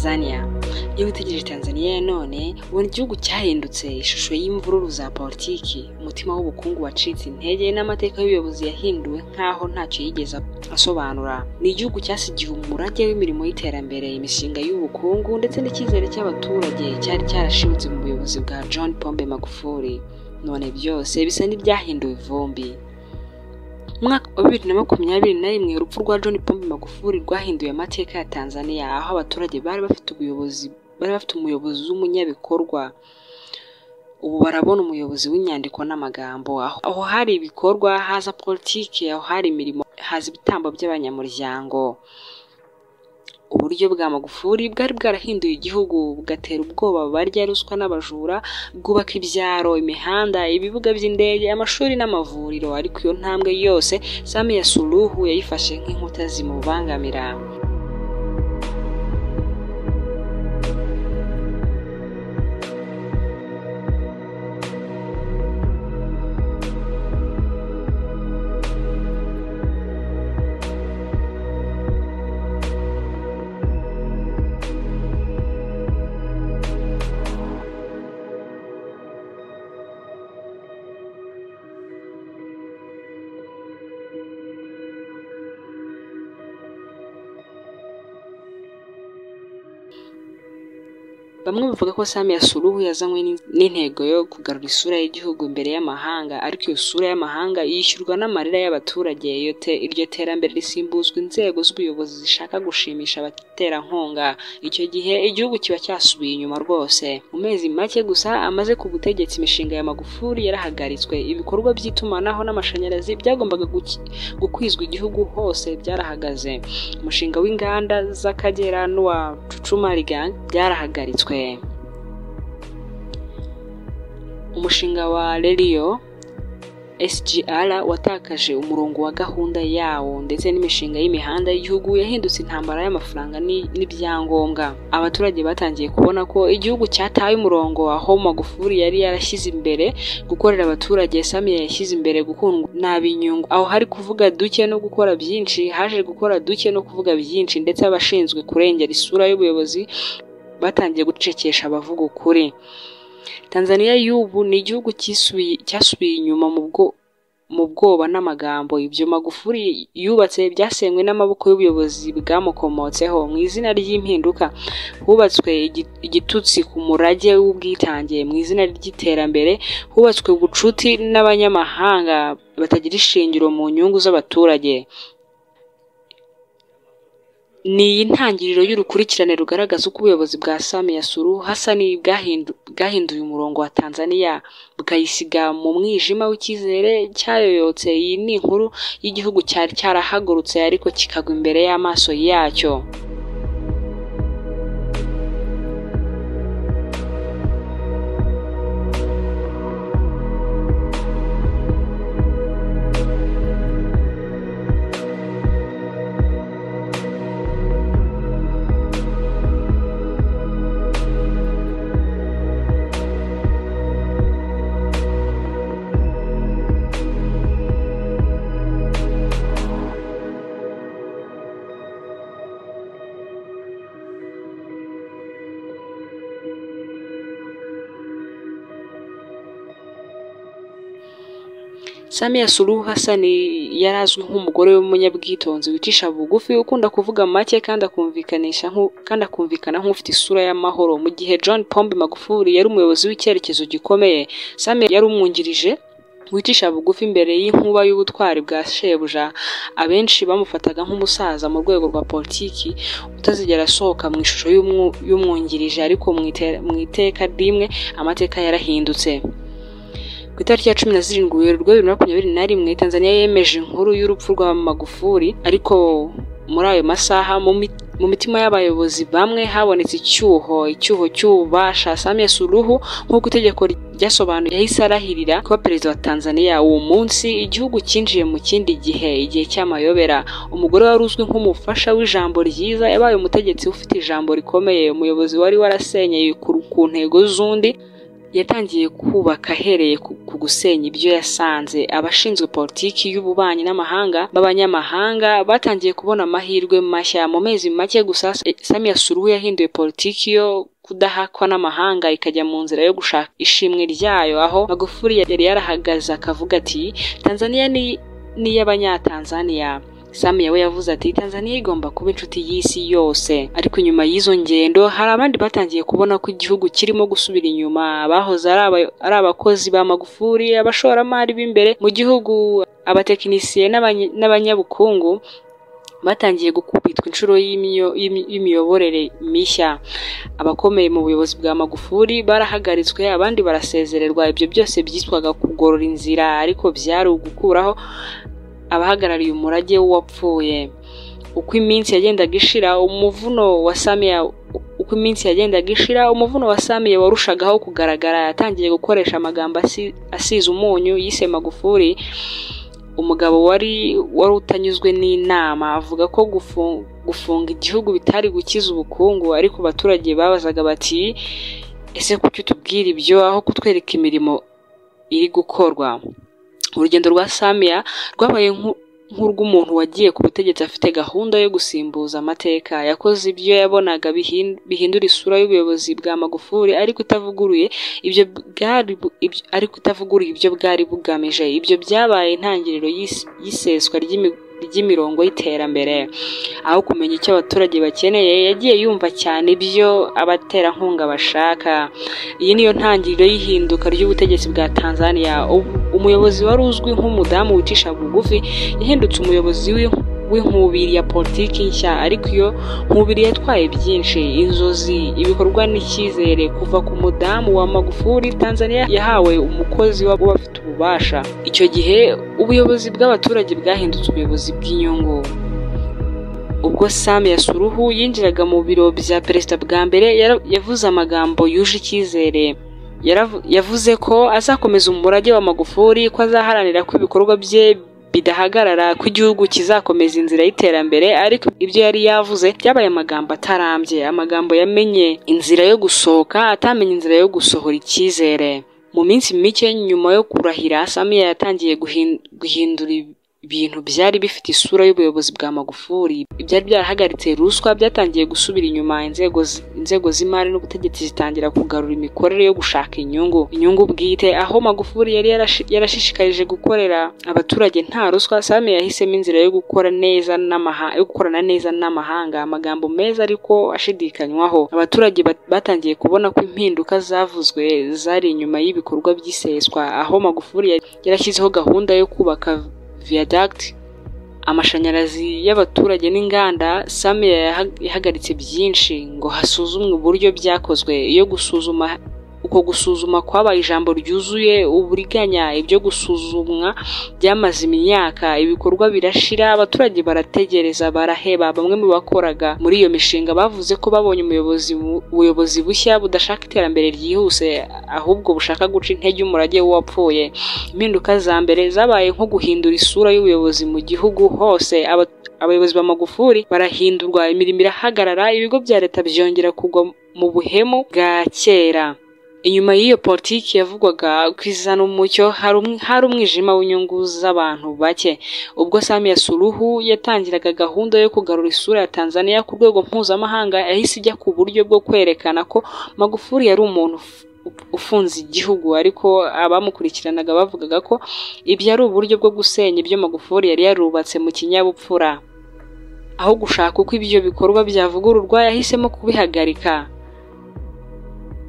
Tanzania. Iyo witegereje Tanzania ya none, ubona igihugu cyahindutse ishusho y'imvururu za politiki, umutima w'ubukungu wacitse intege n'amateka y'ubuyobozi yahinduwe nk'aho ntacyo yigeze asobanura. Ni igihugu cyasigiwe umurage w'imirimo y'iterambere, imishinga y'ubukungu ndetse n'icyizere cy'abaturage cyari cyarashibutse mu buyobozi bwa John Pombe Magufuli. None byose bisa n'ibyahinduwe ivumbi. Mu mwaka wa 2021, urupfu rwa John Pombe Magufuli rwahinduye amateka ya Tanzania, aho abaturage bari bafite ubuyobozi bari bafite umuyobozi w'umunyabikorwa, ubu barabona umuyobozi w'inyandiko n'amagambo. Aho hari ibikorwa haza politiki, aho hari imirimo haza ibitambo by'abanyamuryango. Uburyo bwa Magufuli bwari bwarahinduye igihugu, bugatera ubwoba barya ruswa n'abajura, bwubaka ibyaro, imihanda, ibibuga by'indege, amashuri n'amavuriro. Ariko iyo ntambwe yose Samia Suluhu yayifashe nk'inkuta zimubangamira. Bamwe bavuga ko Samia Suluhu yazanywe n'intego yo kugarura isura y'igihugu imbere y'amahanga, ariko iyo sura y'amahanga yishyurwa n'amarira y'abaturage. Iryo terambere risimbuzwa inzego z'ubuyobozi zishaka gushimisha abaterankunga. Icyo gihe igihugu kiba cyasubiye inyuma rwose. Mu mezi make gusa amaze ku butegetsi, imishinga ya Magufuli yarahagaritswe. Ibikorwa by'itumanaho n'amashanyarazi byagombaga gukwizwa igihugu hose byarahagaze. Umushinga w'inganda z'Akagera n'uwa Chuchuma Ligang byarahagaritswe. Umushinga wa Lelio SGR watakaje umurongo wa gahunda yawo, ndetse n'imishinga y'imihanda y'igihugu yahindutse intambara y'amafaranga n'ibyangombwa. Abaturage batangiye kubona ko igihugu cyataye umurongo. Aho Magufuli yari yarashyize imbere gukorera abaturage, Samia yashyize imbere gukundwa n'ab'inyungu. Aho hari kuvuga duke no gukora byinshi, haje gukora duke no kuvuga byinshi, ndetse abashinzwe kurengera isura y'ubuyobozi batangiye gucecekesha abavuga ukuri. Tanzania y'ubu ni igihugu cyasubiye inyuma mu bwoba n'amagambo. Ibyo Magufuli yubatse byasenywe n'amaboko y'ubuyobozi bwamukomotseho. Mu izina ry'impinduka hubatswe igitutsi ku murage w'ubwitange, mu izina ry'iterambere hubatswe ubucuti n'abanyamahanga batagira ishingiro mu nyungu z'abaturage. Ni iyi ntangiriro y'urukurikirane rugaragaza uko ubuyobozi bwa Samia Suluhu Hassan bwahinduye umurongo wa Tanzania, bukayisiga mu mwijima w'icyizere cyayoyotse. Iyi ni inkuru y'igihugu cyari cyarahagurutse ariko kikagwa imbere y'amaso yacyo. Samia Suluhu Hassan yari azwi nk'umugore w'umunyabwitonzi, wicisha bugufi, ukunda kuvuga make kandi akumvikana nk'ufite isura y'amahoro. Mu gihe John Pombe Magufuli yari umuyobozi w'icyerekezo gikomeye, Samia yari umwungirije wicisha bugufi imbere y'inkuba y'ubutwari bwa shebuja. Abenshi bamufataga nk'umusaza mu rwego rwa politiki utazigera asohoka mu ishusho y'umwungirije, ariko mu iteka rimwe amateka yarahindutse. Ku itariki ya 17 Werurwe 2021, Tanzania yemeje inkuru y'urupfu rwa Magufuli, ariko muri ayo masaha mu mitima y'abayobozi bamwe habonetse icyuho cy'ububasha. Samia Suluhu, nk'uko itegeko ryasobanuye, yahise arahirira kuba perezida wa Tanzania. Uwo munsi igihugu cyinjiye mu kindi gihe, igihe cy'amayobera. Umugore wari uzwi nk'umufasha w'ijambo ryiza yabaye umutegetsi ufite ijambo rikomeye, umuyobozi wari warasenyeye ku ntego z'undi. Yatangiye kubaka ahereye ku gusenya ibyo yasanze. Abashinzwe politiki y'ububanyi n'amahanga b'abanyamahanga batangiye kubona amahirwe mashya. Mu mezi make gusa, Samia Suluhu yahinduye politiki yo kudahakwa n'amahanga ikajya mu nzira yo gushaka ishimwe ryayo, aho Magufuli yari yarahagaze akavuga ati Tanzania ni iy'Abanyatanzania. Samia we yavuze ati Tanzania igomba kuba inshuti y'isi yose. Ariko nyuma y'izo ngendo hari abandi batangiye kubona ko igihugu kirimo gusubira inyuma. Abahoze ari abakozi ba Magufuli, abashoramari b'imbere mu gihugu, abatekinisiye n'abanyabukungu batangiye gukubitwa inshuro y'imiyoborere mishya. Abakomeye mu buyobozi bwa Magufuli barahagaritswe, abandi barasezererwa. Ibyo byose byitwaga kugorora inzira, ariko byari ugukuraho abahagarariye umurage w'uwapfuye. Uko iminsi yagendaga ishira, umuvuno wa Samia warushagaho kugaragara. Yatangiye gukoresha amagambo asize umunyu yise Magufuli umugabo wari utanyuzwe n'inama, avuga ko gufunga igihugu bitari gukiza ubukungu. Ariko abaturage babazaga bati ese kuki utubwira ibyo aho kutwereka imirimo iri gukorwa? Urugendo rwa Samia rwabaye nk'urw'umuntu wagiye ku butegetsi afite gahunda yo gusimbuza amateka. Yakoze ibyo yabonaga bihindura isura y'ubuyobozi bwa Magufuli, ariko itavuguruye ibyo bwari bugamije. Ibyo byabaye intangiriro y'iseswa ry'imirongo y'iterambere. Aho kumenya icyo abaturage bakeneye, yagiye yumva cyane ibyo abaterankunga bashaka. Iyi niyo ntangiriro y'ihinduka ry'ubutegetsi bwa Tanzania. Umuyobozi wari uzwi nk'umudamu wicisha bugufi yahindutse umuyobozi w'inkubiri ya politiki nshya. Ariko iyo nkubiri yatwaye byinshi: inzozi, ibikorwa n'icyizere. Kuva ku mudamu wa Magufuli, Tanzania yahawe umukozi w'abafite ububasha. Icyo gihe ubuyobozi bw'abaturage bwahindutse ubuyobozi bw'inyungu. Ubwo Samia Suluhu yinjiraga mu biro bya perezida bwa mbere, yavuze amagambo yuje icyizere. Yavuze ko azakomeza umurage wa Magufuli, ko azaharanira ko ibikorwa bye bidahagarara, ko igihugu kizakomeza inzira y'iterambere. Ariko ibyo yari yavuze byabaye amagambo atarambye, amagambo yamenye inzira yo gusohoka, atamenye inzira yo gusohora icyizere. Mu minsi mike nyuma yo kurahira, Samia yatangiye guhindura ibintu byari bifite isura y'ubuyobozi bwa Magufuli. Ibyari byarahagaritse ruswa byatangiye gusubira inyuma, inzego z'imari n'ubutegetsi zitangira kugarura imikorere yo gushaka inyungu bwite. Aho Magufuli yari yarashishikarije gukorera abaturage nta ruswa, Samia yahisemo inzira yo gukorana neza n'amahanga. Amagambo meza ariko ashidikanywaho. Abaturage batangiye kubona ko impinduka zavuzwe zari inyuma y'ibikorwa by'iseswa. Aho Magufuli yarashyizeho gahunda yo kubaka viaduct, amashanyarazi y'abaturage n'inganda, Samia yahagaritse byinshi ngo hasuzumwe uburyo byakozwe. Iyo gusuzuma uko gusuzuma kwabaye ijambo ryuzuye uburiganya. Ibyo gusuzumwa byamaze imyaka, ibikorwa birashira, abaturage barategereza baraheba. Bamwe mu bakoraga muri iyo mishinga bavuze ko babonye ubuyobozi bushya budashaka iterambere ryihuse, ahubwo bushaka guca intege umurage w'uwapfuye. Impinduka za mbere zabaye nko guhindura isura y'ubuyobozi mu gihugu hose. Abayobozi ba Magufuli barahindurwa, imirimo irahagarara, ibigo bya leta byongera kugwa mu buhemu bwa kera. Inyuma y'iyo politiki yavugwaga kwizana umucyo, hari umwijima w'inyungu z'abantu bake. Ubwo Samia Suluhu yatangiraga gahunda yo kugarura isura ya Tanzania ku rwego mpuzamahanga, yahise ijya ku buryo bwo kwerekana ko Magufuli yari umuntu ufunze igihugu. Ariko abamukurikiranaga bavugaga ko ibyo ari uburyo bwo gusenya ibyo Magufuli yari yarubatse mu kinyabupfura. Aho gushaka uko ibyo bikorwa byavugururwa, yahisemo kubihagarika.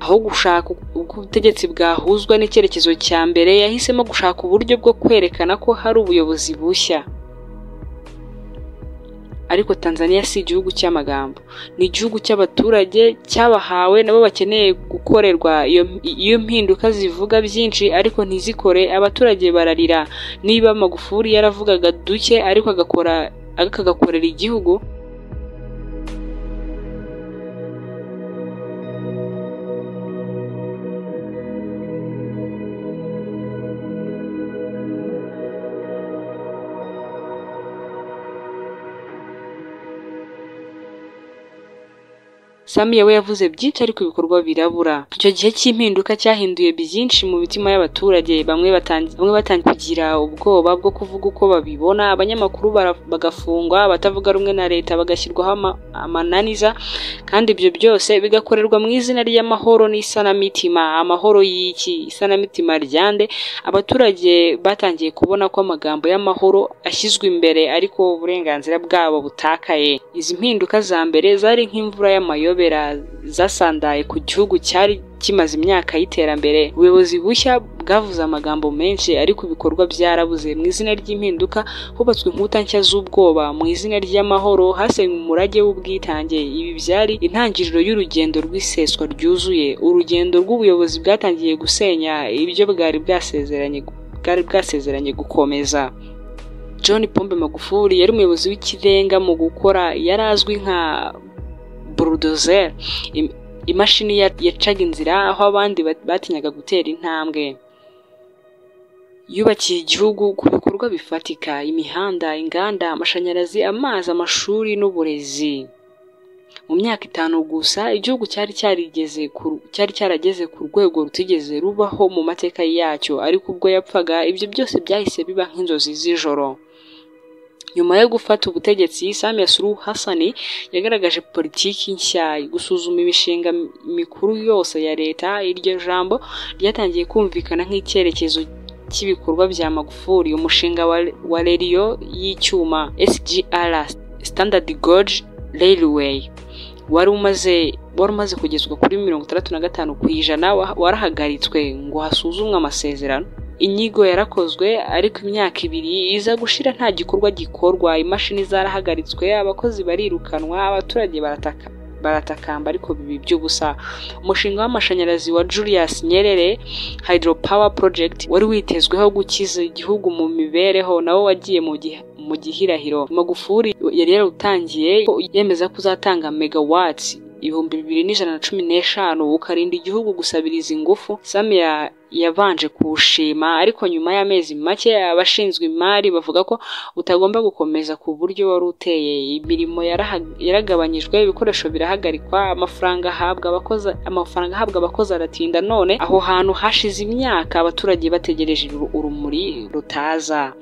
Aho gushaka uko ubutegetsi bwahuzwa n'icyerekezo cya mbere, yahisemo gushaka uburyo bwo kwerekana ko hari ubuyobozi bushya. Ariko Tanzania si igihugu cy'amagambo, ni igihugu cy'abaturage cyabahawe nabo bakeneye gukorerwa. Iyo mpinduka zivuga byinshi ariko ntizikore, abaturage bararira. Niba Magufuli yaravugaga duke ariko agakorera igihugu, Samia we yavuze byinshi ariko ibikorwa birabura. Icyo gihe cy'impinduka cyahinduye byinshi mu mitima y'abaturage. Bamwe batangiye kugira ubwoba bwo kuvuga uko babibona, abanyamakuru bagafungwa, abatavuga rumwe na leta bagashyirwaho amananiza, kandi ibyo byose bigakorerwa mu izina ry'amahoro n'isanamitima. Amahoro y'iki? Isanamitima ryande? Abaturage batangiye kubona ko amagambo y'amahoro ashyizwe imbere ariko uburenganzira bwabo butakaye. Izi mpinduka za mbere zari nk'imvura y'amayobera zasandaye ku gihugu cyari kimaze imyaka y'iterambere. Ubuyobozi bushya bwavuze amagambo menshi ariko ibikorwa byarabuze. Mu izina ry'impinduka hubatswe inkuta nshya z'ubwoba, mu izina ry'amahoro hasenywe umurage w'ubwitange. Ibi byari intangiriro y'urugendo rw'iseswa ryuzuye, urugendo rw'ubuyobozi bwatangiye gusenya ibyo bwari bwasezeranye gukomeza. John Pombe Magufuli yari umuyobozi w'ikirenga mu gukora, yari azwi nka bulldozer, imashini yacaga inzira aho abandi batinyaga gutera intambwe. Yubakiye igihugu ku bikorwa bifatika: imihanda, inganda, amashanyarazi, amazi, amashuri n'uburezi. Mu myaka 5 gusa igihugu cyari cyarageze ku rwego rutigeze rubaho mu mateka yacyo, ariko ubwo yapfaga ibyo byose byahise biba nk'inzozi z'ijoro. Nyuma yo gufata ubutegetsi, Samia Suluhu Hassan yagaragaje politiki nshya, gusuzuma imishinga mikuru yose ya leta. Iryo jambo ryatangiye kumvikana nk'icyerekezo cy'ibikorwa bya Magufuli. Umushinga wa reriyo y'icyuma SGR, Standard Gauge Railway, wari umaze kugezwa kuri 65% warahagaritswe ngo hasuzumwe amasezerano. Inyigo yarakozwe ariko imyaka 2 iza gushira nta gikorwa gikorwa. Imashini zarahagaritswe, abakozi barirukanwa, abaturage baratakamba ariko bibi by'ubusa. Umushinga w'amashanyarazi wa Julius Nyerere Hydropower Project wari witezweho gukiza igihugu mu mibereho, nawo wagiye mu gihirahiro. Magufuli yari yarawutangiye yemeza ko uzatanga megawatts 2115 ukarinda igihugu gusabiriza ingufu. Samia yabanje kuwushima, ariko nyuma y'amezi make abashinzwe imari bavuga ko utagomba gukomeza ku buryo wari uteye. Imirimo yaragabanyijwe, ibikoresho birahagarikwa, amafaranga ahabwa abakozi aratinda. None aho hantu hashize imyaka abaturage bategereje urumuri rutaza.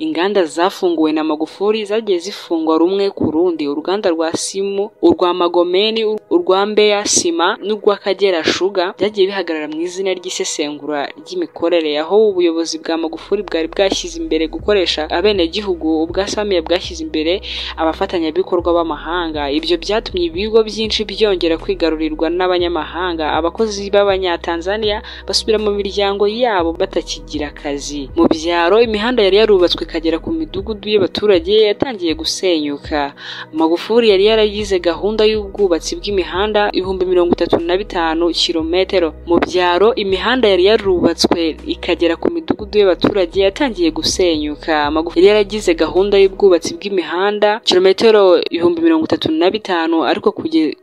Inganda zafunguwe na Magufuli zagiye zifungwa rumwe ku rundi: uruganda rwa Simu, urwa Magomeni, urwa Mbeya Sima n'urw'Akagera Sugar byagiye bihagarara mu izina ry'isesengura ry'imikorere. Aho ubuyobozi bwa Magufuli bwari bwashyize imbere gukoresha abenegihugu, ubwa Samia bwashyize imbere abafatanyabikorwa b'amahanga. Ibyo byatumye ibigo byinshi byongera kwigarurirwa n'abanyamahanga. Abakozi b'Abanyatanzania basubira mu miryango yabo batakigira akazi. Mu byaro imihanda yari yarubatswe ikagera ku midugudu y'abaturage yatangiye gusenyuka. Magufuli yari yaragize gahunda y'ubwubatsi bw'imihanda 35,000 kilometero. Mu byaro imihanda yari yarubatswe ikagera ku midugudu y'abaturage yatangiye gusenyuka. Magufuli yari yaragize gahunda y'ubwubatsi bw'imihanda kilometero 35,000, ariko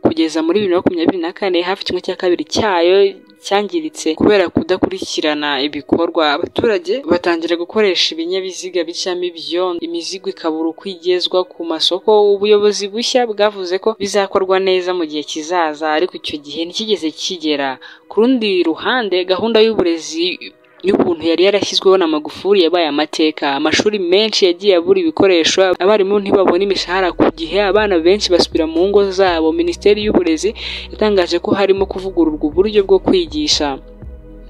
kugeza muri 2024 hafi 1/2 cyayo cyangiritse kubera kudakurikirana ibikorwa. Abaturage batangira gukoresha ibinyabiziga bicamo ibyondo, imizigo ikabura uko igezwa ku masoko. Ubuyobozi bushya bwavuze ko bizakorwa neza mu gihe kizaza, ariko icyo gihe ntikigeze kigera. Ku rundi ruhande, gahunda y'uburezi y'ubuntu yari yarashyizweho na Magufuli yabaye amateka. Amashuri menshi yagiye abura ibikoresho, abarimu ntibabona imishahara ku gihe, abana benshi basubira mu ngo zabo. Minisiteri y'Uburezi yatangaje ko harimo kuvugururwa uburyo bwo kwigisha,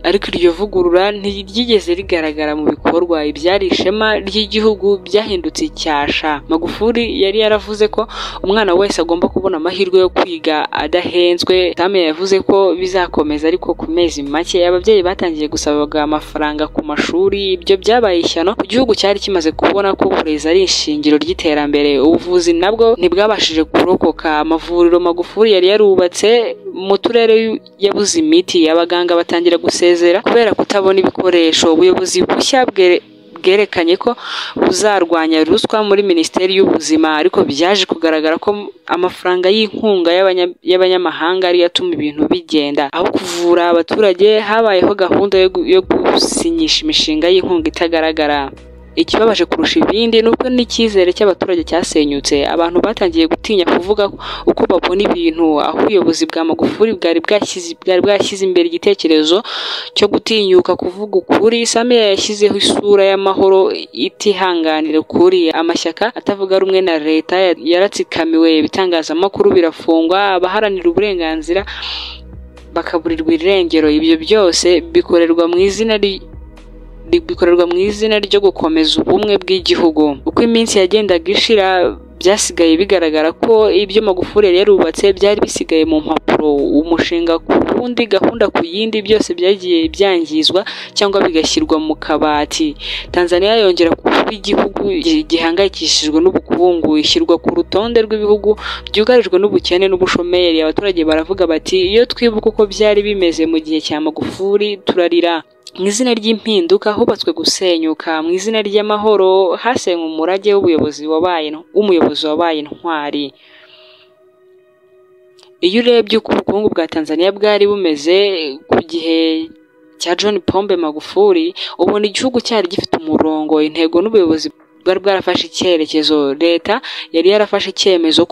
ariko iryo vugurura ntiryigeze rigaragara mu bikorwa. Ibyari ishema ry'igihugu byahindutse icyasha. Magufuli yari yaravuze ko umwana wese agomba kubona amahirwe yo kwiga adahenzwe. Samia yavuze ko bizakomeza, ariko ku mezi make ababyeyi batangiye gusabwa amafaranga ku mashuri. Ibyo byabaye ishyano ku gihugu cyari kimaze kubona ko uburezi ari ishingiro ry'iterambere. Ubuvuzi nabwo ntibwabashije kurokoka. Amavuriro Magufuli yari yarubatse mu turere yabuze imiti, abaganga batangira gusezera kubera kutabona ibikoresho. Ubuyobozi bushya bwerekanye ko buzarwanya ruswa muri Minisiteri y'Ubuzima, ariko byaje kugaragara ko amafaranga y'inkunga y'abanyamahanga ariyo atuma ibintu bigenda. Aho kuvura abaturage habayeho gahunda yo gusinyisha imishinga y'inkunga itagaragara. Ikibabaje kurusha ibindi ni uko n'icyizere cy'abaturage cyasenyutse. Abantu batangiye gutinya kuvuga uko babona ibintu, aho ubuyobozi bwa Magufuli bwari bwashyize imbere igitekerezo cyo gutinyuka kuvuga ukuri. Samia yashyizeho isura y'amahoro itihanganira ukuri. Amashyaka atavuga rumwe na leta yaratsikamiwe, ibitangazamakuru birafungwa, abaharanira uburenganzira bakaburirwa irengero. Ibyo byose bikorerwa mu izina ryo gukomeza ubumwe bw'igihugu. Uko iminsi yagendaga ishira, byasigaye bigaragara ko ibyo Magufuli yari yarubatse byari bisigaye mu mpapuro. Umushinga ku wundi, gahunda ku yindi, byose byagiye byangizwa cyangwa bigashyirwa mu kabati. Tanzania yongera kuba igihugu gihangayikishijwe n'ubukungu, ishyirwa ku rutonde rw'ibihugu byugarijwe n'ubukene n'ubushomeri. Abaturage baravuga bati: iyo twibuka uko byari bimeze mu gihe cya Magufuli turarira. Mu izina ry'impinduka hubatswe gusenyuka, mu izina ry'amahoro hasenywe umurage w'umuyobozi wabaye intwari. Iyo urebye uko ubukungu bwa Tanzania bwari bumeze ku gihe cya John Pombe Magufuli, ubona igihugu cyari gifite umurongo, intego n'ubuyobozi bwari bwarafashe icyerekezo. Leta yari yarafashe icyemezo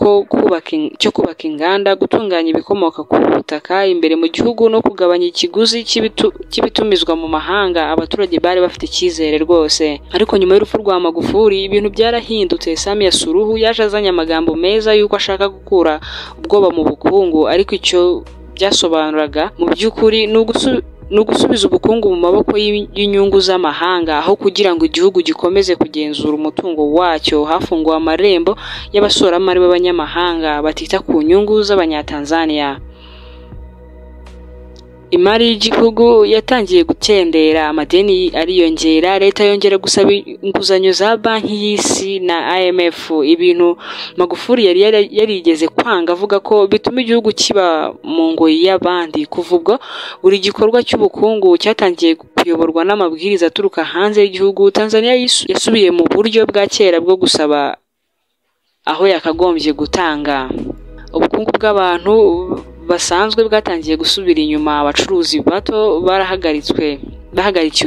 cyo kubaka inganda, gutunganya ibikomoka ku butaka imbere mu gihugu no kugabanya ikiguzi cy'ibitumizwa mu mahanga. Abaturage bari bafite icyizere rwose. Ariko nyuma y'urupfu rwa Magufuli ibintu byarahindutse. Samia Suluhu yaje azanye amagambo meza y'uko ashaka gukura ubwoba mu bukungu, ariko icyo byasobanuraga mu by'ukuri ni ugusubiza ubukungu mu maboko y'inyungu z'amahanga, aho kugira ngo igihugu gikomeze kugenzura umutungo wacyo. Hafunguwe amarembo y'abashoramari b'abanyamahanga batita ku nyungu z'Abanyatanzania. Imari y'igihugu yatangiye gukendera, amadeni ariyongera, leta yongera gusaba inguzanyo za Banki y'Isi na IMF, ibintu Magufuli yari yarigeze kwanga avuga ko bituma igihugu kiba mu ngoyi y'abandi. Kuva ubwo buri gikorwa cy'ubukungu cyatangiye kuyoborwa n'amabwiriza aturuka hanze y'igihugu. Tanzania yasubiye mu buryo bwa kera bwo gusaba aho yakagombye gutanga. Ubukungu bw'abantu basanzwe bwatangiye gusubira inyuma, abacuruzi bato bahagarikiwe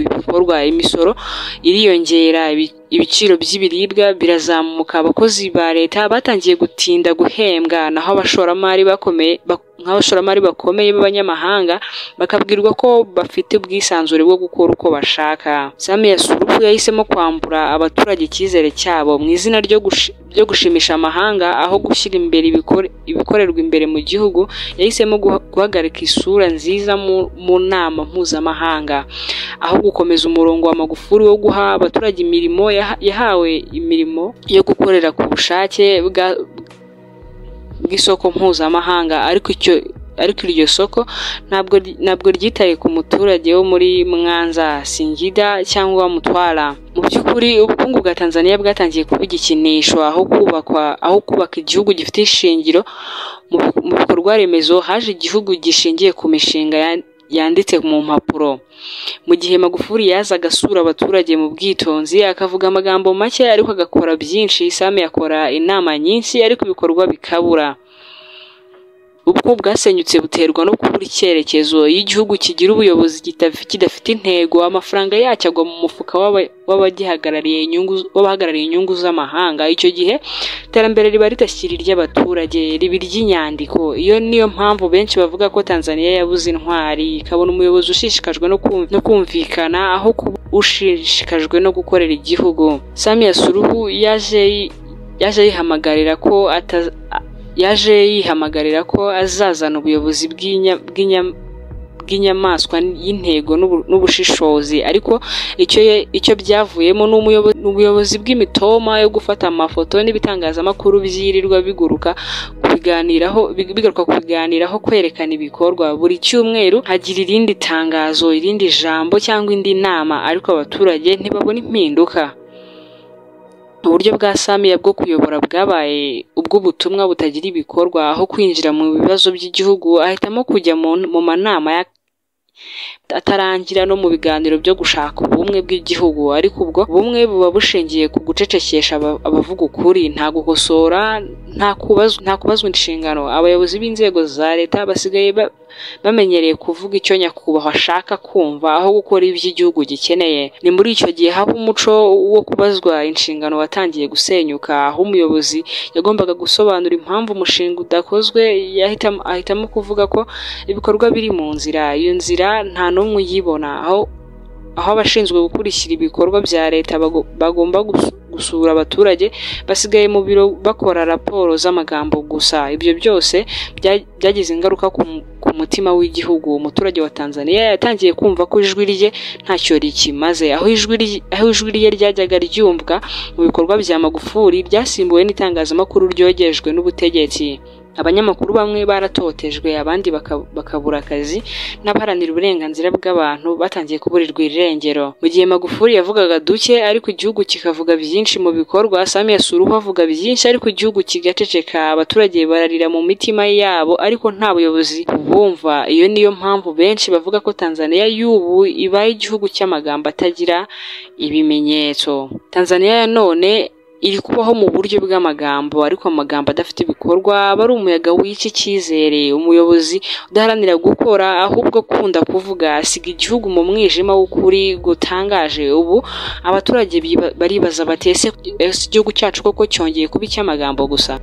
ibikorwa, imisoro iriyongera, ibiciro by'ibiribwa birazamuka, abakozi ba leta batangiye gutinda guhembwa, naho abashoramari bakomeye b'abanyamahanga bakabwirwa ko bafite ubwisanzure bwo gukora uko bashaka. Samia Suluhu yahisemo kwambura abaturage icyizere cyabo mu izina ryo gushimisha amahanga, aho gushyira imbere ibikorerwa imbere mu gihugu. Yahisemo guhagarika isura nziza mu nama mpuzamahanga, aho gukomeza umurongo wa Magufuli wo guha abaturage imirimo. Yahawe imirimo yo gukorera ku bushake bw'isoko mpuzamahanga, ariko iryo soko ntabwo ryitaye ku muturage wo muri Mwanza, Singida cyangwa Mutwara. Mu by'ukuri ubukungu bwa Tanzania bwatangiye kuba igikinisho, aho kubaka igihugu gifite ishingiro mu bikorwa remezo, haje igihugu gishingiye ku mishinga yanditse mu mpapuro. Mu gihe Magufuli yazaga asura abaturage mu bwitonzi, akavuga amagambo make ariko agakora byinshi, Samia akora inama nyinshi ariko ibikorwa bikabura. Ubukungu bwasenyutse buterwa no kubura icyerekezo. Iyo igihugu kigira ubuyobozi kidafite intego, amafaranga yacyo agwa mu mufuka w'abagihagarariye inyungu z'amahanga. Icyo gihe iterambere riba ritashyira iry'abaturage, riba iry'inyandiko. Iyo niyo mpamvu benshi bavuga ko Tanzania yabuze intwari, ikabona umuyobozi ushishikajwe no kumvikana aho kuba ushishikajwe no gukorera igihugu. Samia Suluhu yaje yihamagarira ko azazana ubuyobozi bw'inyamaswa y'intego n'ubushishozi, ariko icyo byavuyemo ni ubuyobozi bw'imitoma yo gufata amafoto n'ibitangazamakuru byirirwa bigaruka kubiganiraho, kwerekana ibikorwa. Buri cyumweru hagira irindi tangazo, irindi jambo cyangwa indi nama, ariko abaturage ntibabona impinduka. Uburyo bwa Samia bwo kuyobora bwabaye ubw'ubutumwa butagira ibikorwa. Aho kwinjira mu bibazo by'igihugu, ahitamo kujya mu manama atarangira no mu biganiro byo gushaka ubumwe bw'igihugu. Ariko ubwo bumwe buba bushingiye ku gucecekesha abavuga ukuri, nta gukosora, nta kubazwa inshingano. Abayobozi b'inzego za leta basigaye bamenyereye kuvuga icyo nyakubahwa ashaka kumva aho gukora ibyo igihugu gikeneye. Ni muri icyo gihe haba umuco wo kubazwa inshingano watangiye gusenyuka, aho umuyobozi yagombaga gusobanura impamvu umushinga udakozwe ahitamo kuvuga ko ibikorwa biri mu nzira. Iyo nzira nta n'umwe uyibona. Aho abashinzwe gukurikira ibikorwa bya leta bagomba gusura abaturage basigaye mu biro bakora raporo z'amagambo gusa. Ibyo byose byagize ingaruka ku mutima w'igihugu. Umuturage wa Tanzania yatangiye kumva ko ijwi rye ntacyo rikimaze. Aho ijwi rye ryajyaga ryumvwa mu bikorwa bya Magufuli ryasimbuwe n'itangazamakuru ryogejwe n'ubutegetsi. Abanyamakuru bamwe baratotejwe, abandi bakabura akazi, n'abaharanira uburenganzira bw'abantu batangiye kuburirwa irengero. Mu gihe Magufuli yavugaga duke ariko igihugu kikavuga byinshi mu bikorwa, Samia Suluhu avuga byinshi ariko igihugu kigaceceka. Abaturage bararira mu mitima yabo ariko nta buyobozi bubumva. Iyo niyo mpamvu benshi bavuga ko Tanzania y'ubu ibaye igihugu cy'amagambo atagira ibimenyetso. Tanzania ya none iri kubaho mu buryo bw'amagambo, ariko amagambo adafite ibikorwa aba ari umuyaga wica icyizere. Umuyobozi udaharanira gukora ahubwo akunda kuvuga asiga igihugu mu mwijima w'ukuri gutangaje. Ubu abaturage baribaza bati: ese igihugu cyacu koko cyongeye kuba icy'amagambo gusa?